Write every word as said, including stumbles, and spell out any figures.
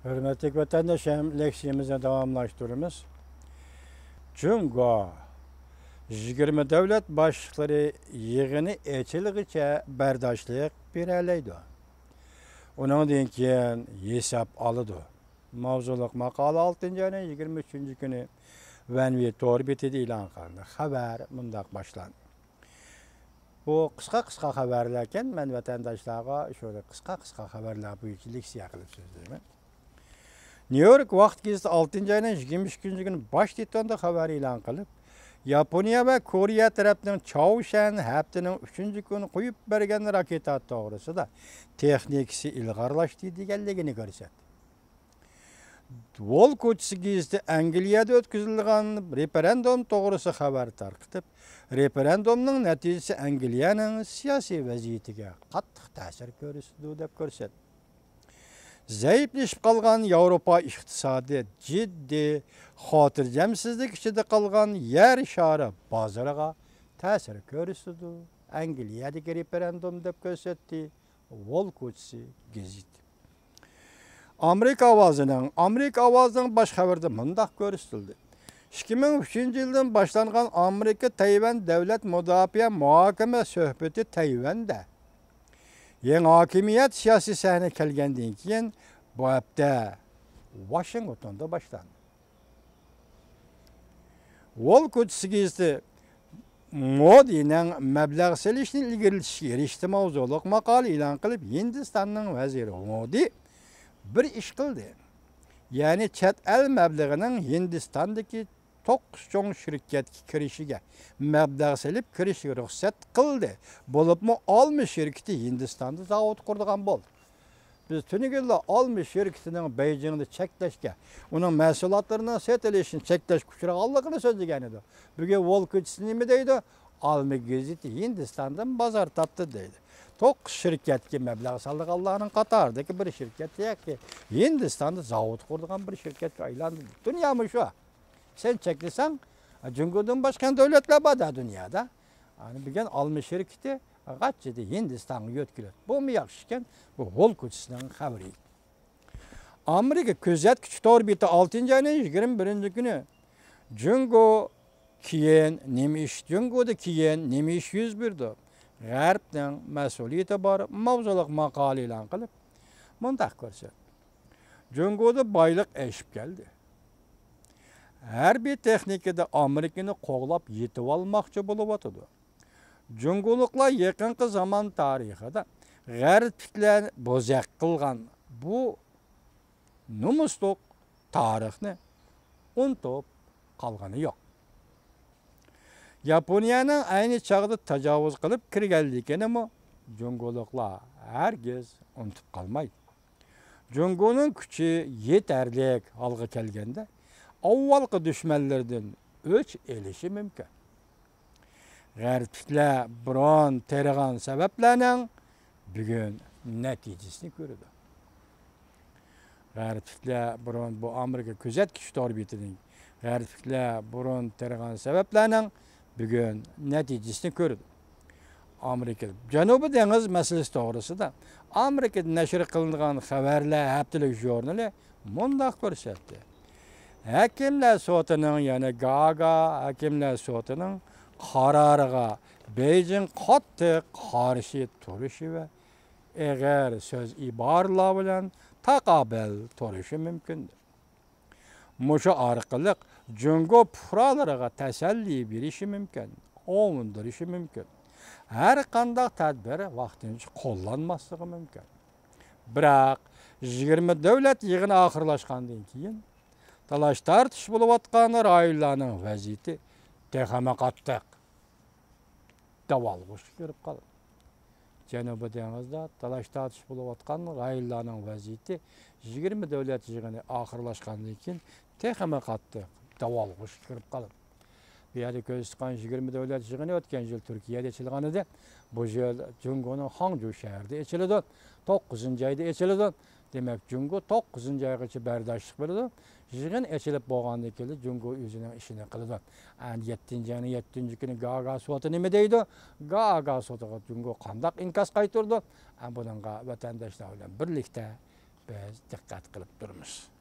ھۆرمەتلىك ۋەتەنداشلىرىم، لېكسىيىمىزنى داۋاملاشتۇرىمىز. جۇڭگو يىگىرمە دۆلەت باشلىقلىرى يىغىنى ئېچىلغىچە بەرداشلىق بېرەلەيدۇ. ئۇنىڭدىن كېيىن ھېساب ئالىدۇ. ماۋزۇلۇق ماقالە ئالتىنچى ئاينىڭ يىگىرمە ئۈچىنچى كۈنى ۋەنۋى تور بېتىدە ئېلان قىلىندى. خەۋەر مۇنداق باشلاندى. بۇ قىسقا-قىسقا خەۋەرلەركەن، مەن ۋەتەنداشلارغا شۇ قىسقا-قىسقا خەۋەرلەر بويىچە لېكسىيە قىلىپ سۆزلەيمەن. نيۇ يورك ۋاقىت گېزىتى ئالتىنچى ئاينىڭ يىگىرمە ئىككىنچى كۈنى باش تىتوندا خەۋەر ئېلان قىلىپ، ياپونىيە ۋە كورېيە تەرەپنىڭ چاۋشيەن ھەپتىنىڭ ئۈچىنچى كۈنى قويۇپ بەرگەن راكېتا توغرىسىدا تېخنىكىسى ئىلغارلاشتى دېگەنلىكىنى كۆرسەتتى. ۋول كوچىسى گېزىتى ئەنگلىيەدە ئۆتكۈزۈلىدىغان رېفېرېندۇم توغرىسىدا خەۋەر تارقىتىپ، رېفېرېندۇمنىڭ نەتىجىسى ئەنگلىيەنىڭ سىياسىي ۋەزىيىتىگە قاتتىق تەسىر كۆرسىتىدۇ، دەپ كۆرسەتتى. زەئىپلىشىپ قالغان ياۋروپا ئىقتىسادى جىددىي خاتىرجەمسىزلىك ئىچىدە قالغان يەر شارى بازىرىغا تەسىر كۆرسىتىدۇ. ئەنگلىيەدىكى رېفېرېندۇم، دەپ كۆرسەتتى ۋول كوچىسى گېزىتى. ئامېرىكا ئاۋازىنىڭ، ئامېرىكا ئاۋازىنىڭ باش خەۋىرىدە مۇنداق كۆرسىتىلدى. ئىككى مىڭ ئۈچىنچى يىلدىن باشلانغان ئامېرىكا تەيۋەن دۆلەت مۇداپىئە مۇھاكىمە سۆھبىتى تەيۋەندە يېڭى ھاكىمىيەت سىياسىي سەھنىگە كەلگەندىن كېيىن بۇ ھەپتە ۋاشىنگتوندا باشلاندى. ۋول كوچىسى گېزىتى مودىنىڭ مەبلەغ سېلىشنى ئىلگىرىلىتىشكە ئېرىشتى ماۋزۇلۇق ماقالە ئېلان قىلىپ، ھىندىستاننىڭ ۋەزىرى مودى بىر ئىش قىلدى. يەنى چەت ئەل مەبلىغىنىڭ ھىندىستاندىكى توققۇز چوڭ شىركەتكە كىرىشىگە مەبلەغ سېلىپ كىرىشىگە رۇخسەت قىلدى. بولۇپمۇ ئالما شىركىتى ھىندىستاندا زاۋۇت قۇرىدىغان بولدى. بىز تۈنۈگۈنلا ئالما شىركىتىنىڭ بېيجىڭدا چەكلەشكە، ئۇنىڭ مەھسۇلاتلىرىنىڭ سېتىلىشىنى چەكلەش ئۇچرىغانلىقىنى سۆزلىگەن ئىدۇق. بۈگۈن ۋول كوچىسى نېمە دەيدۇ؟ ئالما گېزىتى ھىندىستاندىن بازار تاپتى دەيدۇ. توققۇز شىركەتكە مەبلەغ سالىدىغانلارنىڭ قاتارىدىكى بىر شىركەت ياكى ھىندىستاندا زاۋۇت قۇرىدىغان بىر شىركەتكە ئايلاندى. دۇنيا مۇشۇ. سەن چەكلىسەڭ، جۇڭگودىن باشقا دۆلەتلەر بار-دە دۇنيادا. ئەنە بۈگۈن ئالما شىركىتى غاچچىدە ھىندىستانغا يۆتكىلىدۇ. بۇمۇ ياخشى ئىكەن، بۇ ھول كوچىسىنىڭ خەۋىرى. ئامېرىكا كۆزەتكۈچى تور بېتى ئالتىنچى ئاينىڭ يىگىرمە بىرىنچى كۈنى جۇڭگو كېيىن نېمە ئىش، جۇڭگودا كېيىن نېمە ئىش يۈز بېرىدۇ؟ غەربنىڭ مەسئۇلىيىتى بار ماۋزۇلۇق ماقالە ئېلان قىلىپ، مۇنداق كۆرسەتتى. جۇڭگودا بايلىق ئېشىپ كەلدى. ھەربىي تېخنىكىدا ئامېرىكىنى قوغلاپ يېتىۋالماقچى بولۇۋاتىدۇ. جۇڭگولۇقلار يېقىنقى زامان تارىخىدا غەربلىكلەر بوزەك قىلغان بۇ نومۇسلۇق تارىخنى ئۇنتۇپ قالغىنى يوق. ياپونىيەنىڭ ئەينى چاغدا تاجاۋۇز قىلىپ كىرگەنلىكىنىمۇ جۇڭگولۇقلار ھەرگىز ئۇنتۇپ قالمايدۇ. جۇڭگونىڭ كۈچى يېتەرلىك ھالغا كەلگەندە، ئاۋۋالقى دۈشمەنلىرىدىن ئۆچ ئېلىشى مۇمكىن. غەربلىكلەر بۇرۇن تېرىغان سەۋەبلەرنىڭ بۈگۈن نەتىجىسىنى كۆرىدۇ. غەربلىكلەر بۇرۇن، بۇ ئامېرىكا كۆزەتكۈچى تور بېتىنىڭ، غەربلىكلەر بۇرۇن تېرىغان سەۋەبلەرنىڭ بۈگۈن نەتىجىسىنى كۆرىدۇ. ئامېرىكا جەنۇبىي دېڭىز مەسىلىسى توغرىسىدا ئامېرىكىدا نەشر قىلىنغان خەۋەرلەر ھەپتىلىك ژۇرنىلى مۇنداق كۆرسەتتى. ھەكىملەر سوتىنىڭ، يەنى گاگا ھەكىملەر سوتىنىڭ قارارىغا بېيجىڭ قاتتىق قارشى تۇرۇشى ۋە ئېغىر سۆز ئىبارىلەر بىلەن تاقابىل تۇرۇشى مۇمكىن. مۇشۇ ئارقىلىق جۇڭگو پۇقرالىرىغا تەسەللى بېرىشى مۇمكىن، ئويلاندۇرۇشى مۇمكىن. ھەر قانداق تەدبىر ۋاقتىنچە قوللانماسلىقى مۇمكىن. بىراق، يىگىرمە دۆلەت يىغىنى ئاخىرلاشقاندىن كېيىن، تالاش-تارتىش بولۇۋاتقان رايونلارنىڭ ۋەزىيىتى تېخىمۇ قاتتىق داۋالغۇشقا كىرىپ قالدى. جەنۇبىي دېڭىزدا تالاش-تارتىش بولۇۋاتقان رايونلارنىڭ ۋەزىيىتى يىگىرمە دۆلەت يىغىنى ئاخىرلاشقاندىن كېيىن تېخىمۇ قاتتىق داۋالغۇشقا كىرىپ قالدى. بۇ يەردە كۆزىتىۋاتقان يىگىرمە دۆلەت يىغىنى ئۆتكەن يىل تۈركىيەدە ئېچىلغان ئىدى. بۇ يىل جۇڭگونىڭ خاڭجۇ شەھىرىدە ئېچىلىدۇ. توققۇزىنچى ئايدا ئېچىلىدۇ. دېمەك، جۇڭگو توققۇزىنچى ئايغىچە بەرداشلىق بېرىدۇ. يىغىن ئېچىلىپ بولغاندىن كېيىن جۇڭگو ئۆزىنىڭ ئىشىنى قىلىدۇ. ئەنە يەتتىنچى ئاينىڭ يەتتىنچى كۈنى گاگا سوتى نېمە دەيدۇ؟ گاگا سوتىغا جۇڭگو قانداق ئىنكاس قايتۇرىدۇ؟ ئەنە بۇنىڭغا ۋەتەنداشلار بىلەن بىرلىكتە بىز دىققەت قىلىپ تۇرىمىز.